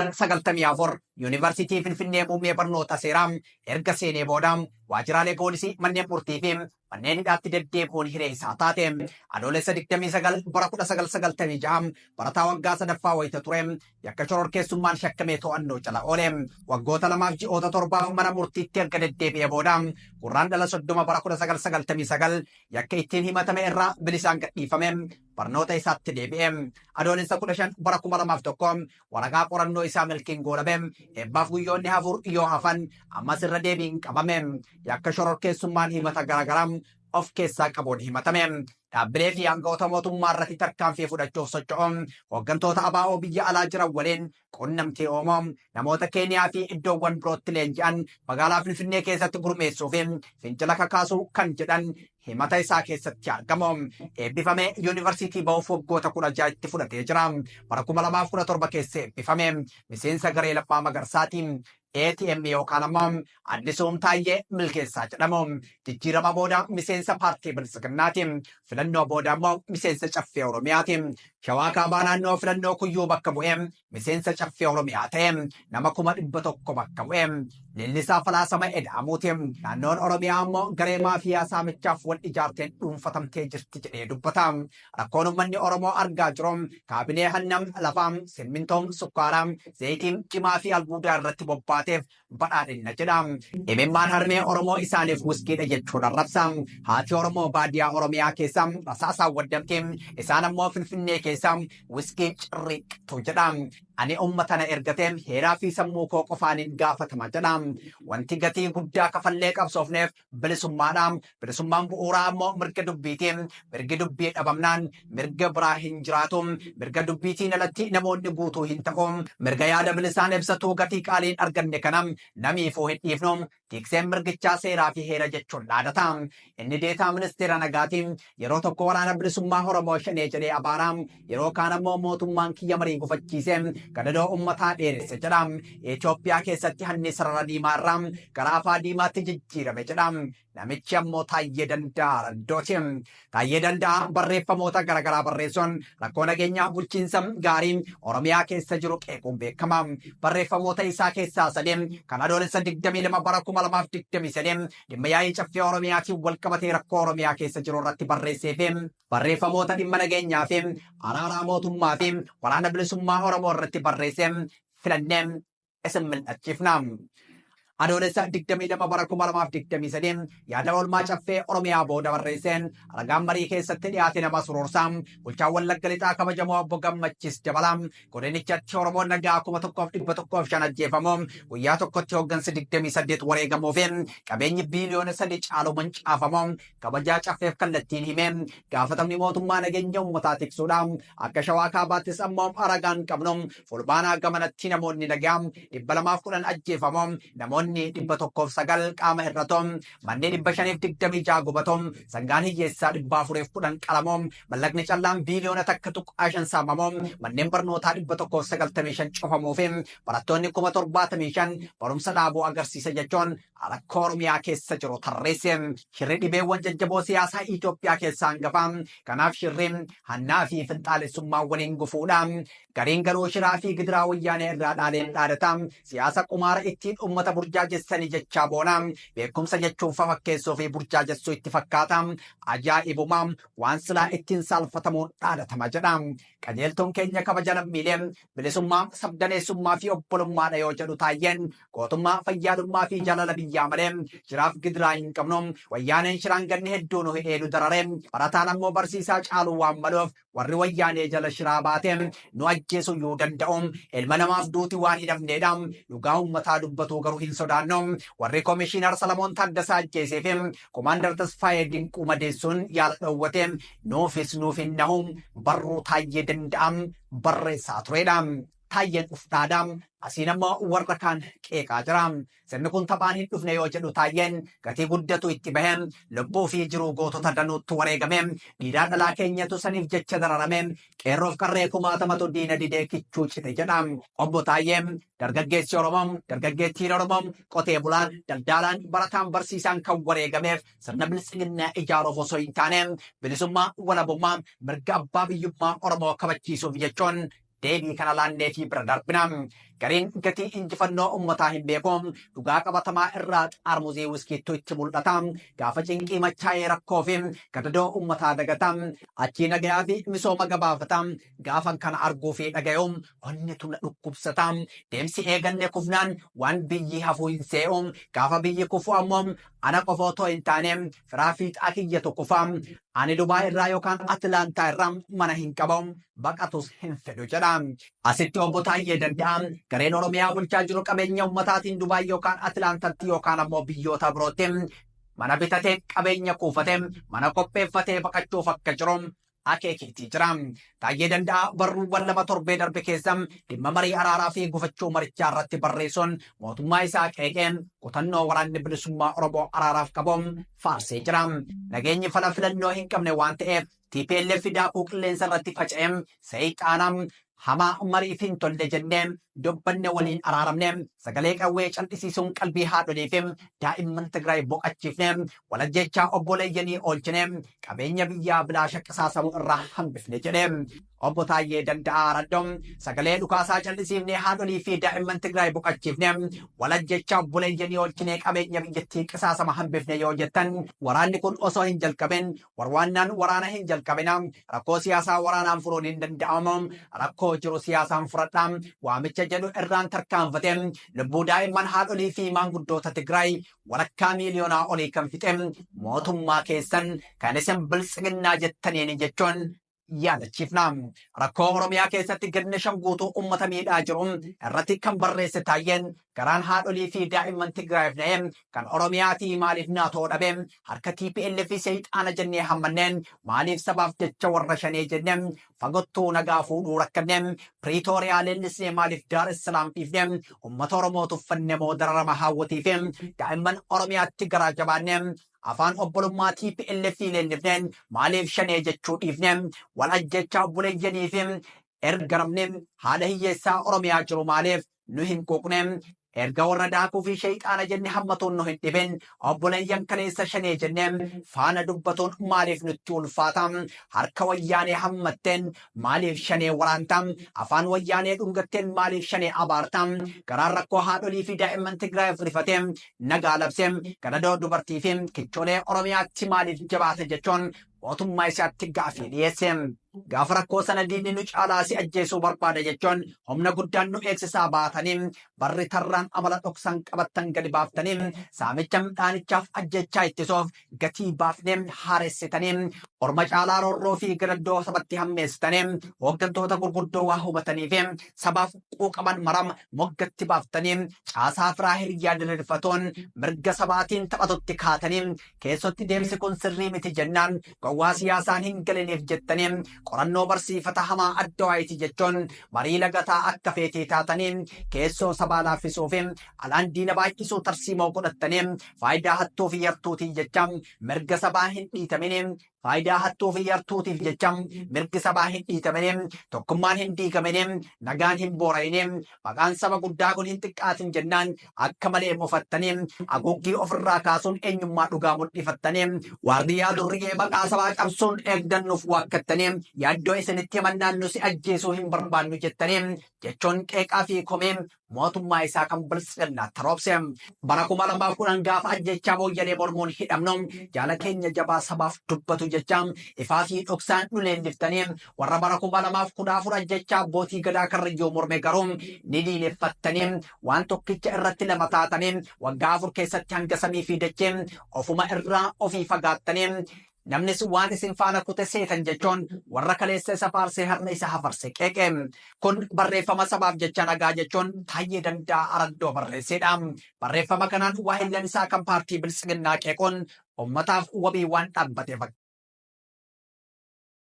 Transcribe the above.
1994 Yuunivarsiitii Finfinnee muummee barnoota seeraa erga seenee booda waajjiraalee poolisii, manneen murtii fi manneen hidhaatti deddeebi'uun hiree isaa taate. Adoolessa 29 bara 1996 barataa waggaa sadaffaa wayita ture yakka shororkeessummaan shakkamee to'annoo jala oole. Waggoota 2f ji'oota 7f mana murtiitti erga deddeebi'ee booda Gurraandhala 30 bara 1999 yakka ittiin himatame irraa bilisaan gadhiifame barnoota isaatti deebi'e. Adoolessa 15 bara 2001 waraqaa qorannoo isaa milkiin goolabe eebbaaf guyyoonni 4 yoo hafan ammas irra deebiin qabame. Yakka shororkeessummaan himata garaagaraa of keessaa qabuun himatame. Dhaabbilee fi aangawoota mootummaa irratti tarkaanfii fudhachuuf socho'u, hooggantoota ABO biyya alaa jiran waliin quunnamtii uumuu, namoota Keeniyaa fi iddoowwan birootti leenji'an magaalaa Finfinnee keessatti gurmeessuu fi fincila kakaasuu kan jedhan himata isaa keessatti argamu. Eebbifamee yuunivarsiitii ba'uuf waggoota 16 itti fudhatee jira. Bara 2017 keessa eebbifame. Miseensa garee Lammaa Magarsaati. ATM yookaan ammoo Addisuum Taayyee Milkeessaa jedhamu. Jijjiirama booda miseensa paartii Biltsiginnaati. Filannoo booda ammoo miseensa Caffee Oromiyaati. Shawaa Kaabaa naannoo filannoo Kuyyuu bakka bu'ee miseensa Caffee Oromiyaa ta'e. Nama 100,000 bakka bu'e. Leellisaa Falaasama Eda'amuuti. Naannoon Oromiyaa ammoo garee maafiyaa saamichaaf wal ijaarteen dhuunfatamtee jirti jedhee dubbata. Rakkoon uummanni Oromoo argaa jiru kaabinee hanna lafaa, simmintoo, sukkaaraa, zayitii, jimaa fi albuudaa irratti bobbaateef badhaadhinna jedha. Imimmaan harmee Oromoo isaaniif wuskiidha jechuun arrabsa. Haati Oromoo baadiyaa Oromiyaa keessa rasaasaan waddamte, isaan ammoo Finfinnee keessa wuskii cirriiqtu jedha. Ani uummata na ergate heeraa fi sammuu koo qofaaniin gaafatama jedha. Wanti gatii guddaa kafallee qabsoofneef bilisummaadha. Bilisummaan bu'uuraa ammoo mirga dubbiiti. Mirgi dubbii dhabamnaan mirga biraa hin jiraatu. Mirga dubbiitiin alatti namoonni guutuu hin ta'u. Mirga yaada bilisaan ibsatu gatii qaaliin arganne kana namiifuu hin dhiifnu. Tikseen mirgichaa seeraa fi heera jechuun dhaadata. Inni deetaa ministeera nagaati. Yeroo tokko waraana bilisummaa Oromoo shanee jedhee abaara. Yeroo kaan ammoo mootummaan kiyya marii gufachiise gadadoo uummataa dheeresse jedha. Itoophiyaa keessatti hanni sarara diimaa irraa gara afaa diimaatti jijjiirame jedha. Namichi ammoo Taayyee Danda'aa Raddooti. Taayyee Danda'aa barreeffamoota garaagaraa barreessuun rakkoo nageenyaa bulchiinsa gaarii Oromiyaa keessa jiru qeequun beekama. Barreeffamoota isaa keessaa sadii kan Adoolessa 22 bara 2023 dhimma yaa'ii Caffee Oromiyaatiin wal qabatee rakkoo Oromiyaa keessa jiru irratti barreessee fi barreeffamoota dhimma nageenyaa fi araaraa mootummaa fi waraana bilisummaa Oromoo irratti barreessee filannee isin mil'achiifna. Adoolessa 22 bara 2023 yaada oolmaa Caffee Oromiyaa booda barreesseen ragaan marii keessatti dhiyaate nama surursaa. Bulchaan Wallagga Lixaa kabajamoo obbo Gammachiis Dabalaa godinichatti Oromoon nagaa 1105 ajjeefamu, guyyaa tokkotti hooggansi 28 wareegamuu fi qabeenyi biiliyoona 3 caalu mancaafamu kabajaa Caffeef kallattiin hime. Gaafatamni mootummaa nageenya uummataa tiksuudha. Akka Shawaa Kaabaattis ammoo ragaan qabnu fulbaanaa gamanatti namoonni nagaa 210 ajjeefamu, namoonni 109 qaama hir'atu, manneen 526 gubatu, sangaan hiyyeessaa 410 qalamu, mallaqni callaan biiliyoona 1.5 saamamu, manneen barnootaa 195 cufamuu fi barattoonni 75,000 barumsa dhaabuu agarsiisa jechuun rakkoo Oromiyaa keessa jiru tarreesse. Shirri dhibeewwan jajjaboo siyaasaa Itoophiyaa keessaa hangafa. Kanaaf shirri hannaa fi finxaalessummaa waliin gufuudha. Gariin garuu shiraa fi gidiraa wayyaanee irraa dhaaleen dhaadata. Siyaasa qumaara ittiin uummata burjaajessanii jechaa boona. Beekumsa jechuun fafakkeessuu fi burjaajessuu itti fakkaata. Ajaa'ibuma waan silaa ittiin saalfatamuun dhaadatama jedha. Qajeeltoon keenya kabaja lammiilee, bilisummaa, sabdaneessummaa fi obbolummaadha yoo jedhu Taayyeen, gootummaa, fayyaalummaa fi jaalala biyyaa malee shiraaf gidiraa hin qabnu. Wayyaaneen shiraan ganni hedduu nu hidhee nu darare. Barataan ammoo barsiisaa caaluu waan maluuf warri wayyaanee jala shiraa baate nu ajjeesuu iyyuu danda'u. Ilma namaaf duuti waan hin hafneedha. Dhugaa uummataa dubbatuu garuu hin sodaannu. Warri Komishiinar Salamoon Taaddasaa ajjeesee fi Komaandar Tasfaayee Dinquu madeessuun yaala dhoowwate nuufis nuuf hin nahu barruu Taayyee Danda'aa barreessaa turedha. Taayyeen uf dhaada. Asiin ammoo warra kaan qeeqaa jira. Sirni kun taphaan hin dhufne yoo jedhu Taayyeen, gatii guddatu itti bahe, lubbuu fi jiruu gootota danuuttu wareegame, dhiiraa dhalaa keenyatu saniif jecha dararame, qeerroof qarree kumaatamatu diina didee kichuu cite jedha. Obbo Taayyeen, dargaggeessi Oromoo, dargaggeettiin Oromoo, qotee bulaan, daldaalaan, barataan, barsiisaan kan wareegameef sirna biltsiginnaa ijaaruuf osoo hin taane bilisummaa, walabummaa, mirga abbaa biyyummaa Oromoo kabachiisuuf jechuun deebii kana laannee fi bira darbina. Gariin gatii injifannoo uummataa hin beeku. Dhugaa qabatamaa irraa xaarmuzii wiskiittu itti mul'ata. Gaafa cinqii machaa'ee rakkoo fi gadadoo uummataa dagata. Achii nagayaa fi misooma gabaafata. Gaafan kana arguu fi dhagayu onnetu na dhukkubsata. Deemsi eegalle kufnaan waan biyyi hafuu hin se'u. Gaafa biyyi kufu ammoo ana qofa otoo hin taane firaa fiixaa kiyyatu kufa. Ani Dubaay irraa yookaan Atilaantaa irraa mana hin qabu. Baqatus hin fedhu jedha. Asitti obbo Taayyee Danda'a gareen Oromiyaa bulchaa jiru qabeenya uummataatiin Dubaay yookaan Atilaantaatti yookaan ammoo biyyoota birootti mana bitatee qabeenya kuufatee mana qopheeffatee baqachuuf akka jiru akeekeetii jira. Taayyee Danda'a barruuwwan 2 torbee darbe keessa dhimma marii araaraa fi gufachuu marichaa irratti barreessuun mootummaa isaa qeeqee kutannoo waraanni bilisummaa Oromoo araaraaf qabu faarsee jira. Nageenyi fala filannoo hin qabne waan ta'eef TPLF daakuu qilleensa irratti faca'ee seexaanaa hamaa mariif hin tolle jennee dubbanne waliin araaramne sagalee qawwee cal'isiisuun qalbii haadholii fi daa'imman Tigraay boqachiifne walajjechaa obboleeyyanii oolchine qabeenya biyyaa bilaasha qisaasamuu irraa hambifne jedhe. Obbo Taayyee Danda'aa Araddoo sagalee dhukaasaa cal'isiifne haadholii fi daa'imman Tigraay boqachiifne walajjechaa obboleeyyanii oolchine qabeenya biyyattii qisaasama hambifne yoo jettan waraanni kun osoo hin jalqabin warwaannaan waraana hin jalqabina rakkoo siyaasaa waraanaan furuun hin danda'amu rakkoo jiru siyaasaan furadhaa waamicha jedhu irraan tarkaanfate lubbuu daa'imman haadholii fi maanguddoota Tigraay walakkaa miiliyoonaa olii kan fixe mootummaa keessan kan isin biltsiginnaa jettaniin jechuun yaadachiifna. Rakkoo Oromiyaa keessatti ganna 5 guutuu uummata miidhaa jiru irratti kan barreesse Taayyeen garaan haadholii fi daa'imman Tigraayiif na'e kan Oromiyaatii maaliif naatoo dhabe harka TPLF seexaana jennee hammanneen maaliif sabaaf jecha warra shanee jennee fagottuu nagaa fuudhuu rakkanne Piriitooriyaa leellisnee maaliif Daar es Salaam dhiifne uummata Oromoo tuffanne moo dararama haawwatii fi daa'imman Oromiyaatti garaa jabaanne afaan obbolummaa TPLF leellifneen maaliif shanee jechuu dhiifne wal ajjechaa obboleeyyanii fi ergaramne haala hiyyeessaa Oromiyaa jiru maaliif nu hin quuqne erga warra daakuu fi sheexaana jenne hammatuun nu hin dhibin obboleeyyan kaleessa shanee jenne faana dubbatuun maaliif nutti ulfaata harka wayyaanee hammatteen maaliif shanee waraanta afaan wayyaanee dhungatteen maaliif shanee abaarta garaan rakkoo haadholii fi daa'imman Tigraayiif rifatee nagaa labsee gadadoo dubartii fi kichoolee Oromiyaatti maaliif jabaate jechuun mootummaa isaatti gaafii dhiyeesse. Gaafa rakkoo sana diinni nu caalaa si ajjeesuu barbaada jechuun humna guddaan nu eegsisaa baatanii barri tarraan amala dhoksan qabattan gadi baaftanii saamicha midhaanichaaf ajjechaa ittisuuf gatii baafnee haaressitanii orma caalaa roorroo fi gadaddoo sabatti hammeessitanii hooggantoota gurguddoo waa hubatanii fi sabaaf quuqaman maram moggatti baaftanii caasaa firaa hiriyyaa diriirfatoon mirga sabaatiin taphatutti kaatanii keessotti deemsi kun sirrii miti jennaan gowwaa siyaasaan hin galiniif jettanii qorannoo barsiifata hamaa adda waayiti jechuun marii lagataa akka feetee taatanii keessoo sabaa laaffisuu fi alaan diina baay'isuu tarsiimoo godhattanii faayidaa hattuu fi yartuutiif jecha mirga sabaa hin dhiitamini faayidaa hattuu fi yartuutiif jecha mirgi sabaa hin dhiitamini tokkummaan hin diigamini nagaan hin boora'ini maqaan saba guddaa kun hin xiqqaatin jennaan akka malee mufattanii haguuggii ofirraa kaasuun eenyummaa dhugaa mul'ifattanii waardiyyaa durriyyee maqaa sabaa cabsuun eegdannuuf waakkattanii yaaddoo isinitti himannaan nu si ajjeesuu hin barbaannu jettanii jechuun qeeqaa fi komee mootummaa isaa kan biltsiginnaatti roobse. Bara 2010 gaafa ajjechaa mooyyalee mormuun hidhamnu jaala keenya jabaa sabaaf dubbatu jecha ifaa fi dhoksaan nu leelliftanii warra bara 2014 ajjechaa abbootii gadaa karrayyuu morme garuu ni diineffattanii waan tokkicha irratti lama taatanii waggaa 4 keessatti hanga samii fi dachee ofuma irraa ofii fagaattanii namnis waan isin faana kute seetan jechuun warra kaleessa isa faarsee har'a isa hafarse qeeqe. Kun barreeffama sabaaf jecha nagaa jechuun Taayyee Danda'aa Araddoo barreessedha. Barreeffama kanaan waahillan isaa kan paartii biltsiginnaa qeequun uummataaf wabii waan dhaabbate fakkaata.